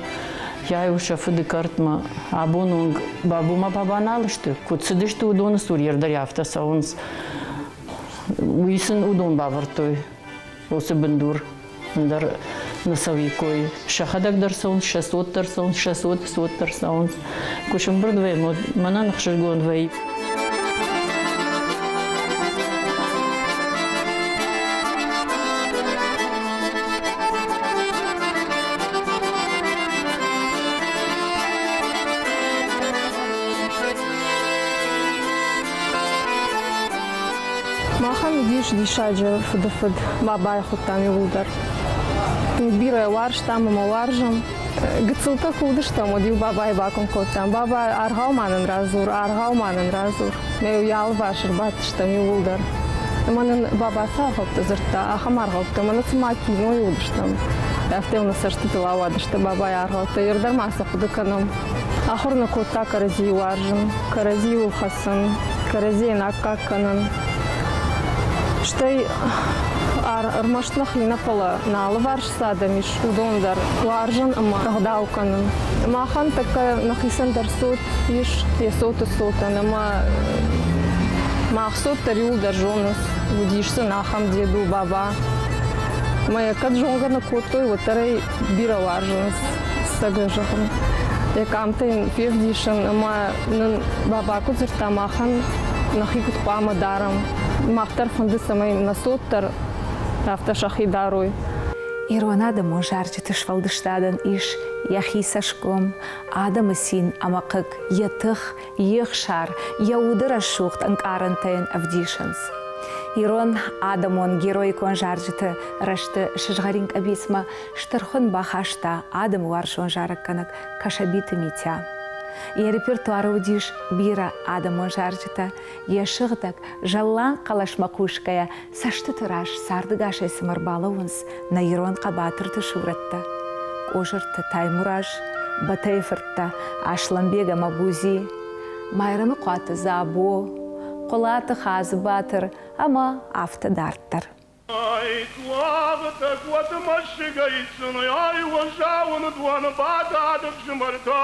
Йӕ-иу сӕ фыды кӕртмӕ абон онг Бабумӕ баба нал сты, куыд цыдысты уыдоны цур дӕр афтӕ цӕуынц. Уый сын уыдон бавӕрдтой уыцы бындур. Ӕндӕр нӕ цӕуиккой. Сӕхӕдӕг дӕр цӕуынц, сӕ цот дӕр цӕуынц, сӕ цоты цот дӕр цӕуынц. Куы сӕмбырд вӕййӕм, уӕд мӕнӕн ӕхсызгон вӕййы. Махӕн уыдис диссаджы фыдыфыд, бабайы хуыдтам иууылдӕр. Тынг бирӕ уарзтам ӕмӕ уарзӕм. Гыццылтӕ куы уыдыстӕм, уӕд-иу бабайы бакуым кодтам. Баба, аргъау ма нын радзур, аргъау ма нын радзур. Мӕ-иу йӕ алыварс ӕрбадтыстӕм иууылдӕр. Ӕмӕ нын баба цы аргъӕуттӕ дзырдта, ахӕм аргъӕуттӕ, мӕнӕ цыма кинойы уыдыстӕм. Афтӕ-иу нӕ цӕстытыл ауадысты бабайы аргъӕуттӕ. Ир дӕр ма сӕ хъуыды кӕнӕм. Ахуыр нӕ кодта кӕрӕдзийы уарзын, кӕрӕдзиуыл хӕцын, кӕрӕдзийӕн аккаг кӕнын. Стӕй ӕрмӕст нӕхи нӕ, фӕлӕ нӕ алыварс цы адӕм ис, уыдон дӕр уарзын ӕмӕ ӕгъдау кӕнын. Махӕн тӕккӕ нӕхицӕн дӕр цот ис, йӕ цоты цотӕн ӕмӕ мах цот дӕр иууылдӕр зонынц, уыдис сын ахӕм деду, баба. Ӕмӕ йӕ кӕд зонгӕ нӕ кодтой, уӕддӕр ӕй бирӕ уарзынц, цӕгӕй зӕгъын. Йӕ къамтӕ йын февдисын ӕмӕ нын баба куыд дзырдта махӕн, нӕхи куыд хъуамӕ дарӕм. Мах дӕр фӕнды, цӕмӕй нӕ цот дӕр афтӕ сӕхи дарой. Ирон адӕмон зарджыты сфӕлдыстадӕн ис йӕхи цӕсгом, адӕмы цин ӕмӕ хъыг, йӕ тых, йе хсар, йӕ уды рӕсугъд ӕнкъарӕнтӕ йын ӕвдисынц. Ирон адӕмон героикон зарджыты рӕзты сызгъӕрин къӕбицмӕ стыр хуын бахаста адӕмы уарзон зарӕггӕнӕг Кӕсӕбиты Митя. Йӕ репертуары уыдис бирӕ адӕмон зарджытӕ, йӕ сыгъдӕг, зӕлланг хъӕлӕсмӕ хъусгӕйӕ цӕстыты раз цардыгасӕй цыма ӕрбалӕууынц нӕ ирон хъӕбатырты сурӕттӕ. Къозырты Таймураз, Бӕтӕйы фырттӕ Аслӕнбег ӕмӕ Бузи, Майрӕмыхъуаты Дзабо, Хъуылаты Хадзыбатыр ӕмӕ афтӕ дарддӕр. Уагътӕг уӕд мӕсыгӕй цынай уӕззауын дуаны бадад ӕфсымӕртӕ.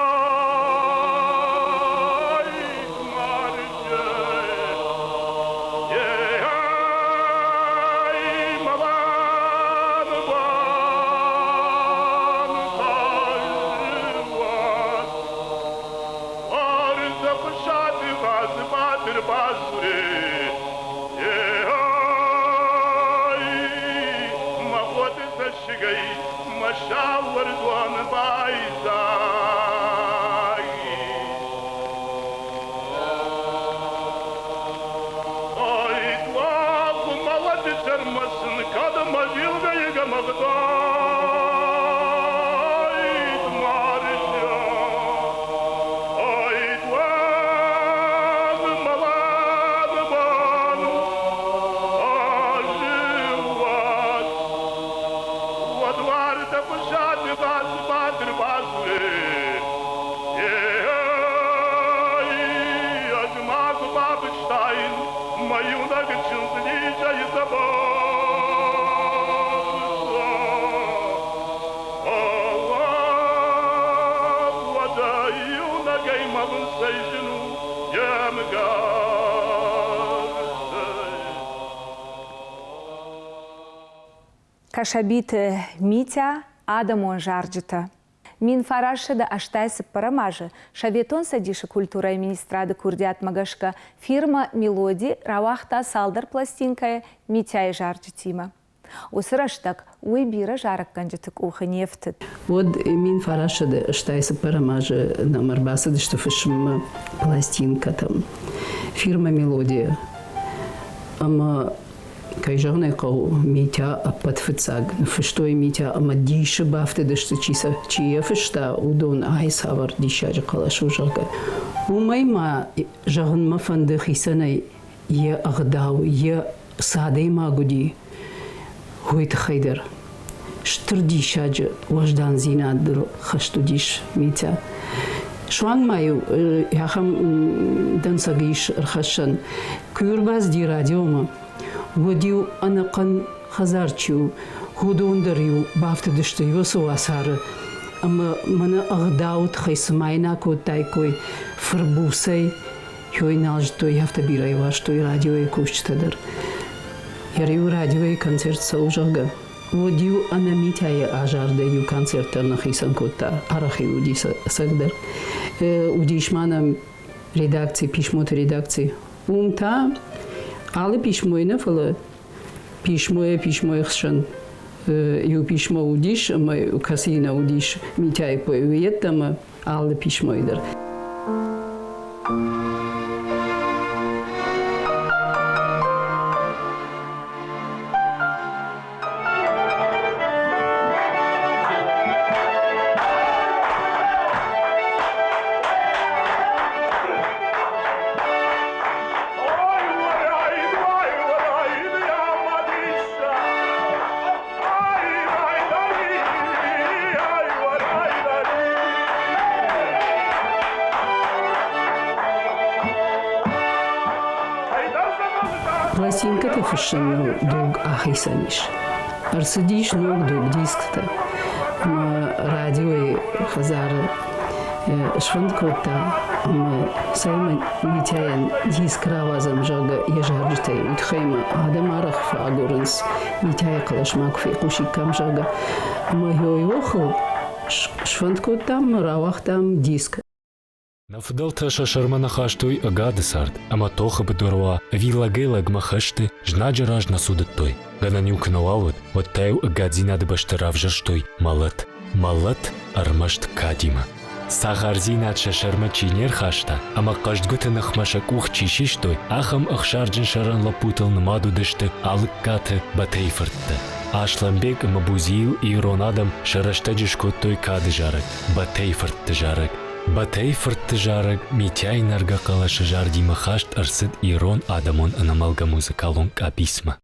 Кӕсӕбиты Митя адӕмон зарджытӕ. 1984 азы Советон Цӕдисы культурӕйы министрады курдиатмӕ гӕсгӕ фирмӕ «Мелоди» рауагъта цалдӕр пластинкӕйы Митяйы зарджытимӕ. Уыцы рӕстӕг уый бирӕ зарӕггӕнджыты къухы не фтыд. Уӕд 1984 азы нӕм ӕрбацыдысты фысыммӕ пластинкӕтӕм фирмӕ «Мелодия». Ӕмӕ кӕй зӕгъын ӕй хъӕуы, Митя ӕппӕт фыццаг ныффыстой Митя ӕмӕ дисы бафтыдысты, чи сӕ чи йӕ фыста, уыдон ай цавӕр диссаджы хъӕлӕс у, зӕгъгӕ. Уымӕй ма зӕгъын мӕ фӕнды хицӕнӕй йӕ ӕгъдау, йӕ цы адӕймаг уыди, уый тыххӕй дӕр. Стыр диссаджы уӕздандзинадыл хӕст уыдис Митя. Суанг ма-иу ахӕм дӕнцӕг ис ӕрхӕссӕн. Куы ӕрбацыди радиомӕ, уӕд-иу ӕнӕхъӕн хӕдзар чи у, уыдон дӕр-иу бафтыдысты уыцы уацары ӕмӕ мӕнӕ ӕгъдауы тыххӕй цыма йын акодтаиккой фырбуцӕй, Ёй нал зыдтой, афтӕ бирӕ уарзтой радиойы кусджытӕ дӕр. Йӕ риуы радиойы концерт цӕуы, зӕгъгӕ, уӕд-иу ӕнӕ Митяйы азардӕй иу концерт дӕр нӕ хицӕн кодта. Арӕх-иу уыди ӕцӕгдӕр. Уыдис ма нӕм редакци, писмоты редакци. Уым та алы писмойы нӕ, фӕлӕ писмойӕ писмойы хсӕн иу писмо уыдис, ӕмӕ кӕцыйы нӕ уыдис Митяйы кой, уый йеддӕмӕ алы писмойы дӕр. Пластинкӕтӕ фыссыныл дуг ахицӕн ис. Ӕрцыдис ног дуг дисктӕ. Ӕмӕ радиойы хӕдзары сфӕнд кодта ӕмӕ цӕй Митяйӕн диск рауадзӕм, зӕгъгӕ, йӕ зарджытӕй. Уый тыххӕй ма адӕм арӕх фӕагурынц Митяйы хъӕлӕсмӕ куы фехъусиккам, зӕгъгӕ. Ӕмӕ йой охыл сфӕнд кодтам ӕмӕ рауагътам диск. Нӕ фыдӕлтӕ сӕ сӕрмӕ нӕ хастой ӕгады цард ӕмӕ тохы быдыр уа ӕви лӕгӕй-лӕгмӕ хӕсты знаджы раз нӕ цудыдтой. Гӕнӕн-иу куы нӕуал уыд, уӕд та-иу ӕгаддзинады бӕсты равзӕрстой мӕлӕт. Мӕлӕт ӕрмӕст кадимӕ. Цагъардзинад сӕ сӕрмӕ чи не рхаста ӕмӕ хъӕздгуыты ныхмӕ сӕ къух чи систой, ахӕм ӕхсарджын сӕрӕн лӕппутыл нымад уыдысты Алыккаты Батӕйы фырттӕ. Аслӕнбег ӕмӕ Бузийыл ирон адӕм сӕ рӕстӕджы скодтой кады зарӕг, Батӕйы фыртты зарӕг. Батӕйы фыртты зарӕг Митяйы нӕргӕ хъӕлӕсы зардимӕ хаст ӕрцыд ирон адӕмон ӕнӕмӕлгӕ музыкалон къӕбицмӕ.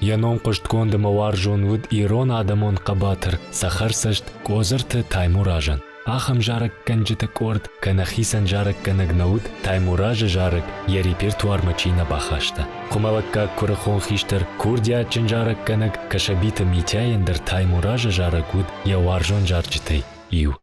Йӕ ном хъуыстгонд ӕмӕ уарзон уыд ирон адӕмон хъӕбатыр цӕхӕрцӕст Кодзырты Таймуразӕн. Ахӕм зарӕггӕнджыты къорд кӕнӕ хицӕн зарӕггӕнӕг нӕ уыд, Таймуразы зарӕг йӕ репертуармӕ чи нӕ бахаста. Хуымӕлӕггаг куырыхон хистӕр, курдиатджын зарӕггӕнӕг Кӕсӕбиты Митяйӕн дӕр Таймуразы зарӕг уыд йӕ уарзон зарджытӕй иу.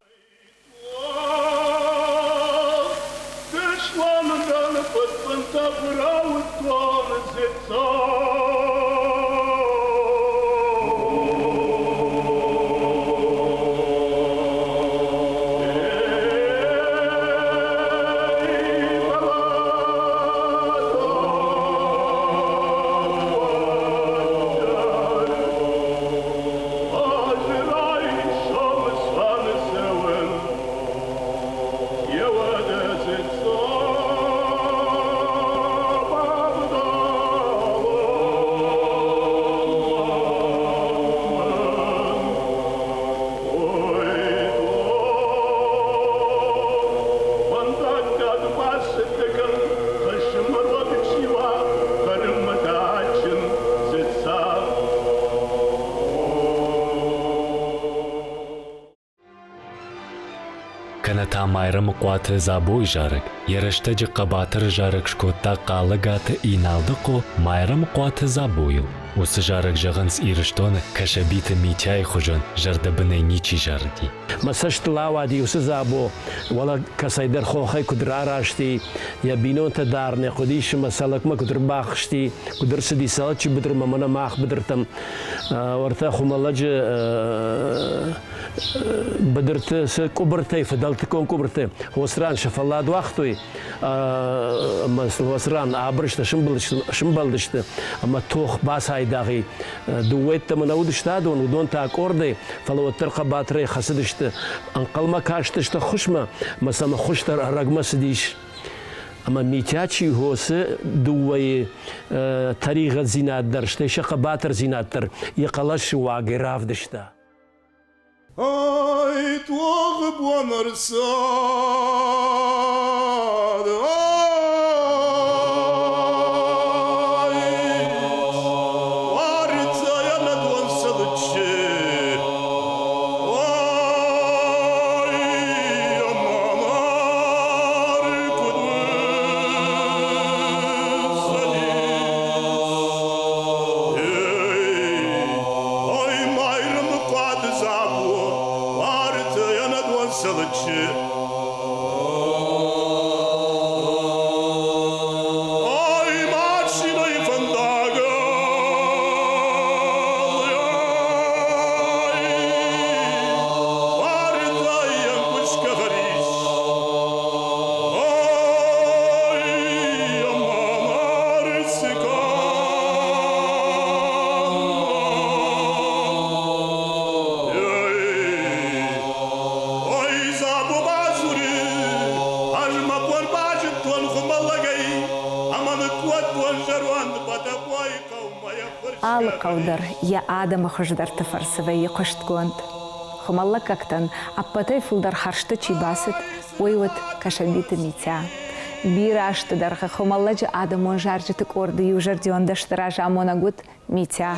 Кӕнӕ та Майрӕмыхъуаты Дзабойы зарӕг, йӕ рӕстӕджы хъӕбатыры зарӕг скодта Хъалыгаты Иналдыхъо Майрӕмыхъуаты Дзабойыл. Уыцы зарӕг зӕгъынц Ирыстоны Кӕсӕбиты Митяйы хуызӕн зӕрдӕбынӕй ничи зарыди. Мӕ цӕстыл ауади уыцы Дзабо, уӕлӕ кӕцӕйдӕр хохӕй куыд рараст и, йӕ бинонтӕ дӕр нӕ хъуыдис ӕмӕ Цӕлыкмӕ куыд ӕрбахызти, куыд ӕрцыди Цӕлыччы быдырмӕ мӕнӕ мах быдыртӕм. Уӕртӕ Хуымӕллӕджы быдырты цы къуыбыртӕй, фыдӕлтыккон къуыбырты Осран сӕ фӕллад уагътой, ӕмӕ Осран абырсты сымбӕлдысты ӕмӕ тох бацайдагъ и. Дыууӕ йеддӕмӕ нӕ уыдысты адон, уыдон та къордӕй, фӕлӕ уӕддӕр хъӕбатырӕй хӕцыдысты, ӕнхъӕлмӕ кастысты ӕххуысмӕ, ӕмӕ сӕм ӕххуыс дӕр ӕрӕгмӕ цыдис. Ӕмӕ Митя чи хосы дыууӕйы тӕригъӕддзинад дӕр, стӕй сӕ хъӕбатырдзинад дӕр йӕ хъӕлӕсы уагӕй равдыста. Ай, тохы бон ӕрцад, ай, уарыцайӕ нӕ дон цӕлыччы. Ай, ӕмӕ мары куыд уыдзӕнис. Ей, Ой, Майрӕмы хъуады забо, арты ӕнӕдон сылыччы. Ой, машинӕйы фӕндагыл, ой, артӕй ӕнкъуысгӕ хӕрис. Ой, ӕмӕ мары цы Алы хъӕу дӕр йӕ адӕмы хуыздӕрты фӕрцы вӕййы хъуыстгонд. Хуымӕллӕггӕгтӕн ӕппӕтӕй фылдӕр хӕрзты чи бацыд, уый уыд Кӕсӕбиты Митя. Бирӕ азты дӕргъы Хуымӕллӕджы адӕмон зарджыты къорды иузӕрдион дӕсны разамонӕг уыд Митя.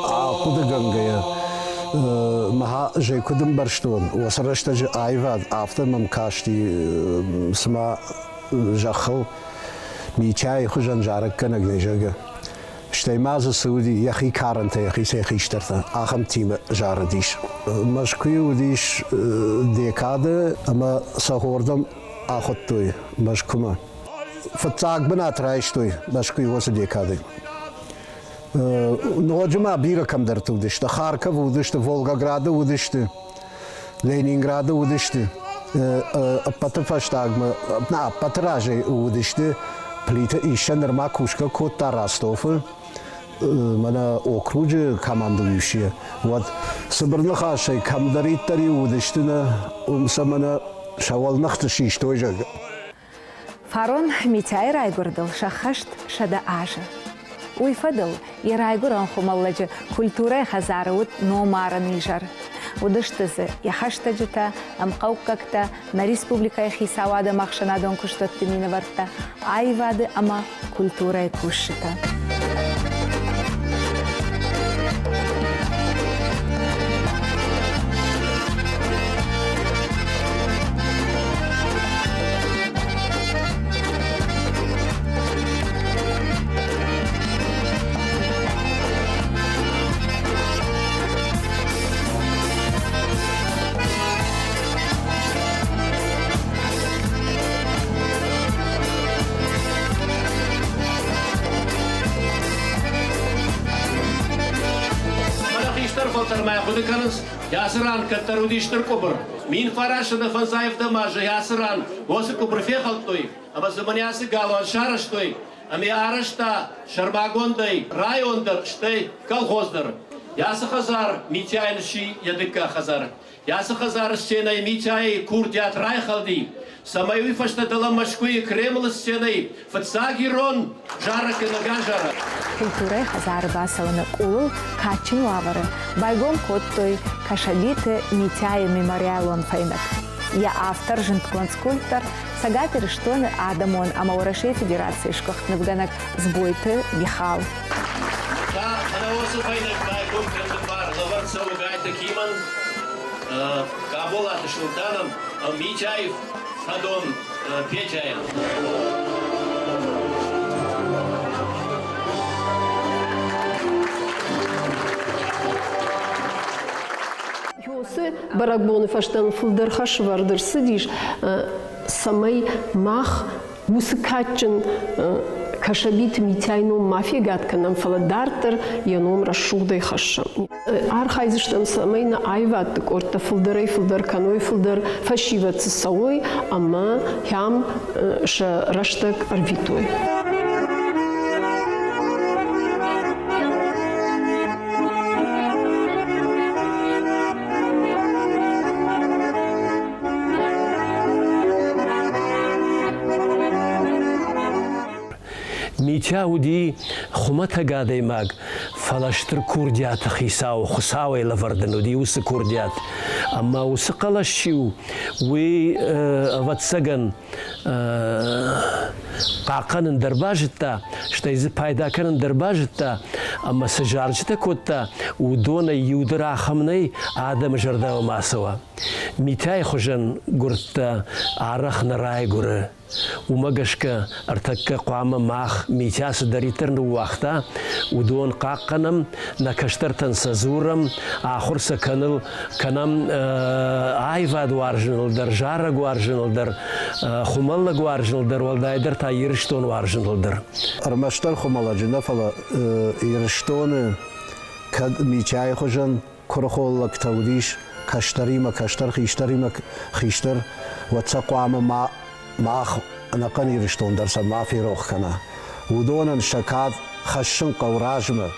Ахъуыдыгӕнгӕйӕ, мӕ зӕй куыд ӕмбӕрстон, уыцы рӕстӕджы аивад афтӕ мӕм касти, цыма зӕххыл Митяйы хуызӕн зарӕггӕнӕг нӕй, зӕгъгӕ. Стӕй ма дзы цы уыди, йӕхи карӕнтӕ, йӕхицӕй хистӕртӕ, ахӕмтимӕ зарыдис. Мӕскуыйы уыдис декады ӕмӕ сӕ хордӕм ахуыдтой Мӕскуымӕ. Фыццаг бынат райстой Мӕскуыйы уыцы декады. Ноджы ма бирӕ кӕмдӕрты уыдысты. Харковы уыдысты, Волгограды уыдысты, Ленинграды уыдысты. Ӕппӕты фӕстагмӕ, нӕ, ӕппӕты разӕй уыдысты Плиты Иссӕ нырма кусгӕ кодта Ростовы, мӕнӕ окруджы командующийы. Уӕд цыбыр ныхасӕй кӕмдӕриддӕр-иу уыдысты нӕ, уым сӕ мӕнӕ Сӕ уӕлныхты систой, зӕгъгӕ. Фарон Митяйы райгуырдыл сӕххӕст 100 азы. Уый фӕдыл йӕ райгуырӕн Хуымӕллӕджы культурӕйы хӕдзары уыд номарӕн изӕр. Уыдысты дзы йӕ хӕстӕджытӕ, ӕмхъӕуккӕгтӕ, нӕ республикӕйы хицауады ӕмӕхсӕнадон куыстуӕтты минӕвӕрттӕ, аивады ӕмӕ культурӕйы кусджытӕ. Фӕлӕ хистӕр фӕлтӕрмӕ хъуыды кӕнынц, ацы ран кӕддӕр уыди стыр къуыбыр. 1905 азы ацы ран уыцы къуыбыр фехӕлдтой ӕмӕ дзы мӕнӕ ацы галуан сарӕзтой ӕмӕ арӕзта сӕрмагондӕй район дӕр, стӕй колхоз дӕр. Ацы хӕдзар Митяйӕн сси йӕ дыккаг хӕдзар. Ацы хӕдзары сценӕйы Митяйы курдиат райхӕлди, цӕмӕй уый фӕстӕ дӕлӕ Мӕскуыйы Кремлы сценӕйы фыццаг ирон зарӕггӕнӕг азара. Культурӕйы хӕдзары бацӕуӕны къулыл кадджын уавӕры байгом кодтой Кӕсӕбиты Митяйы мемориалон фӕйнӕг. Йӕ автор зындгонд скульптор, Цӕгат Ирыстоны адӕмон ӕмӕ Уӕрӕсейы Федерацийы сгуыхт нывгӕнӕг Дзбойты Михал. Уыцы фӕйнӕг байгом кӕныны бар лӕвӕрд цӕуы Гайты Кимӕн, Къаболаты Султанӕн ӕмӕ Митяев фӕдон Петяйӕн. Уыцы бӕрӕгбоны фӕстӕ фылдӕр хӕсвӕрд ӕрцыдис, цӕмӕй мах уыцы кадджын Кӕсӕбиты Митяйы ном ма фегад кӕнӕм, фӕлӕ дарддӕр йӕ ном рӕсугъдӕй хӕссӕм. Архайдзыстӕм, цӕмӕй нӕ аивӕдты къордтӕ фылдӕрӕй-фылдӕр кӕной, фылдӕр фӕсивӕд цы цӕуой ӕмӕ хӕм сӕ рӕстӕг ӕрвитой. Митя уыди хуымӕтӕг адӕймаг, фӕлӕ стыр курдиаты хицау, Хуыцауӕй лӕвӕрд ын уыди уыцы курдиат. Ӕмӕ уыцы хъӕлӕс чи у, уый, ӕвӕццӕгӕн, хъахъхъӕнын дӕр базыдта, стӕй дзы пайда кӕнын дӕр базыдта, ӕмӕ цы зарджытӕ кодта, уыдонӕй иу дӕр ахӕм нӕй, адӕмы зӕрдӕмӕ ма цӕуа. Митяйы хуызӕн гуырдтӕ арӕх нӕ райгуыры. Уымӕ гӕсгӕ ӕртӕккӕ хъуамӕ мах, Митя цыдӕриддӕр ныууагъта, уыдон хъахъхъӕнӕм, нӕ кӕстӕртӕн сӕ дзурӕм, ахуыр сӕ кӕныл, кӕнӕм аивад уарзыныл дӕр, зарӕг уарзыныл дӕр, хуымӕллӕг уарзыныл дӕр, уӕлдайдӕр та Ирыстон уарзыныл дӕр. Ӕрмӕстдӕр хуымӕллӕджы нӕ, фӕлӕ Ирыстоны кӕд Митяйы хуызӕн куырыхон лӕгтӕ уыдис, кӕстӕримӕ кӕстӕр, хистӕримӕ хистӕр, уӕд сӕ хъуамӕ ма мах ӕнӕхъӕн Ирыстон дӕр сӕ ма ферох кӕна. Уыдонӕн сӕ кад хӕссын хъӕуы размӕ,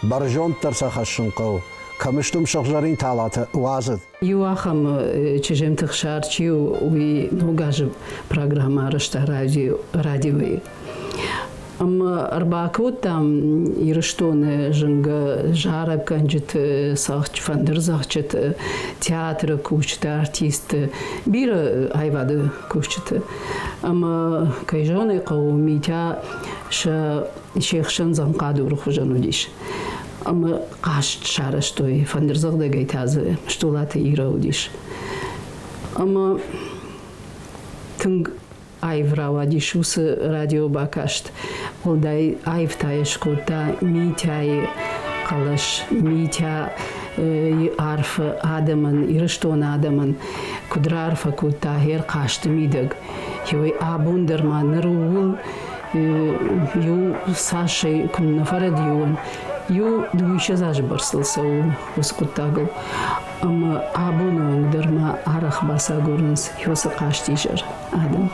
бӕрзонддӕр сӕ хӕссын хъӕуы. Кӕм сты уым сыгъзӕрин талатӕ уадзӕд. Иу ахӕм чызджы хсар чи у, уый ног азы программӕ арӕзта радиойы. Ӕмӕ ӕрбакодтам Ирыстоны зынгӕ зарӕггӕнджыты, фӕндырдзӕгъдджыты, театры кусджыты, артистты, бирӕ аивады кусджыты. Ӕмӕ, кӕй зӕгъын ӕй хъӕуы, Митя сӕ се хсӕн дзӕнхъадуры хуызӕн уыдис. Ӕмӕ хъазт сарӕзтой, фӕндырдзӕгъдӕгӕй та дзы Столаты Ира уыдис. Ӕмӕ тынг аив рауадис уыцы радиобакаст. Уӕлдай аив та йӕ скодта Митяйы хъӕлӕс, Митяйы арфӕ адӕмӕн, Ирыстоны адӕмӕн куыд раарфӕ кодта йе рхъазты мидӕг. Еуӕй абон дӕр ма ныр ууыл иу цасӕй куы нӕ фӕрӕдион, иу дыууиссӕдз азы бӕрцыл цӕуы уыцы хъуыддагыл. Ӕмӕ абоны онг дӕр ма арӕх бацагурынц уыцы хъазтизӕр адӕм.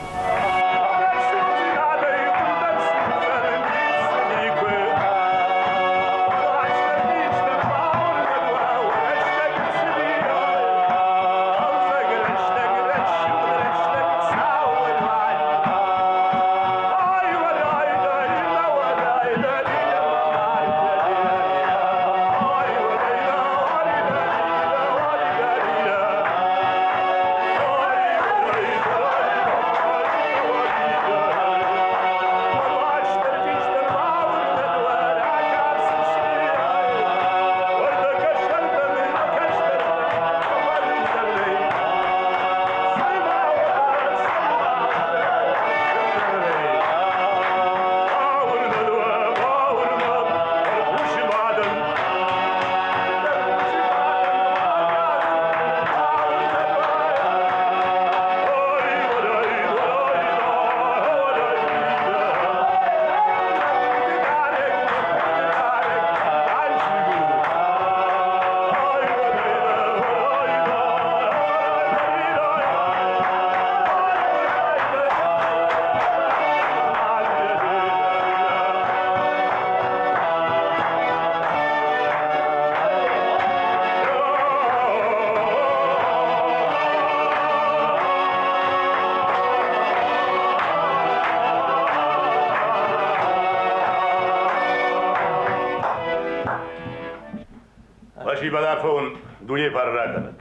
Фӕсивӕд арфӕ уын дунейы фарн ракӕнӕд.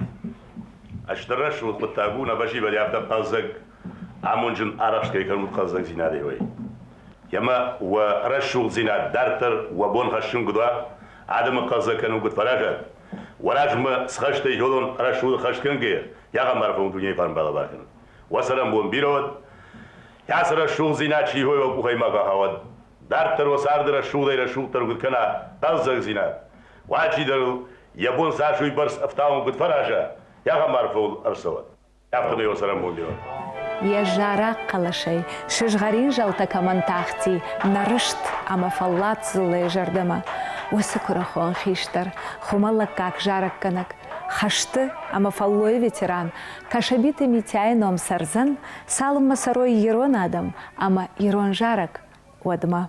Стыр рӕсугъд хъуыддаг у, нӕ фӕсивӕд афтӕ хъӕлдзӕг, амонджын арӕхст кӕй кӕнут хъӕлдзӕгдзинадӕй, уый. Ӕмӕ уӕ рӕсугъддзинад дарддӕр уӕ бон хӕссын куыд уа, адӕмы хъӕлдзӕг кӕнын куыд фӕразат, уӕ размӕ схӕстӕй зонон рӕсугъд хӕстгӕнгӕйӕ, ахӕм арфӕ уын дунейы фарн балӕвар кӕнӕд. Уӕ цӕрӕнбон бирӕ уӕд, ацы рӕсугъддзинад чи уӕ къухӕй ма бахауӕд, дарддӕр уӕ царды рӕсугъдӕй-рӕсугъддӕр куыд кӕна хъӕлдзӕгдзинад, уӕ ыл йӕ бон цас уыйбӕрц ӕфтауын куыд фӕраза, ахӕм арфӕ уыл ӕрцӕуӕд. Афтӕмӕй уӕ цӕрӕнбон бирӕ. Йӕ зарӕг хъӕлӕсӕй сызгъӕрин зӕлтӕ кӕмӕн тахти нӕ рыст ӕмӕ фӕллад дзыллӕйы зӕрдӕмӕ, уыцы куырыхон хистӕр, хуымӕллӕггаг зарӕггӕнӕг, хӕсты ӕмӕ фӕллойы ветеран Кӕсӕбиты Митяйы ном цӕрдзӕн, цалынмӕ цӕрой ирон адӕм ӕмӕ ирон зарӕг, уӕдмӕ.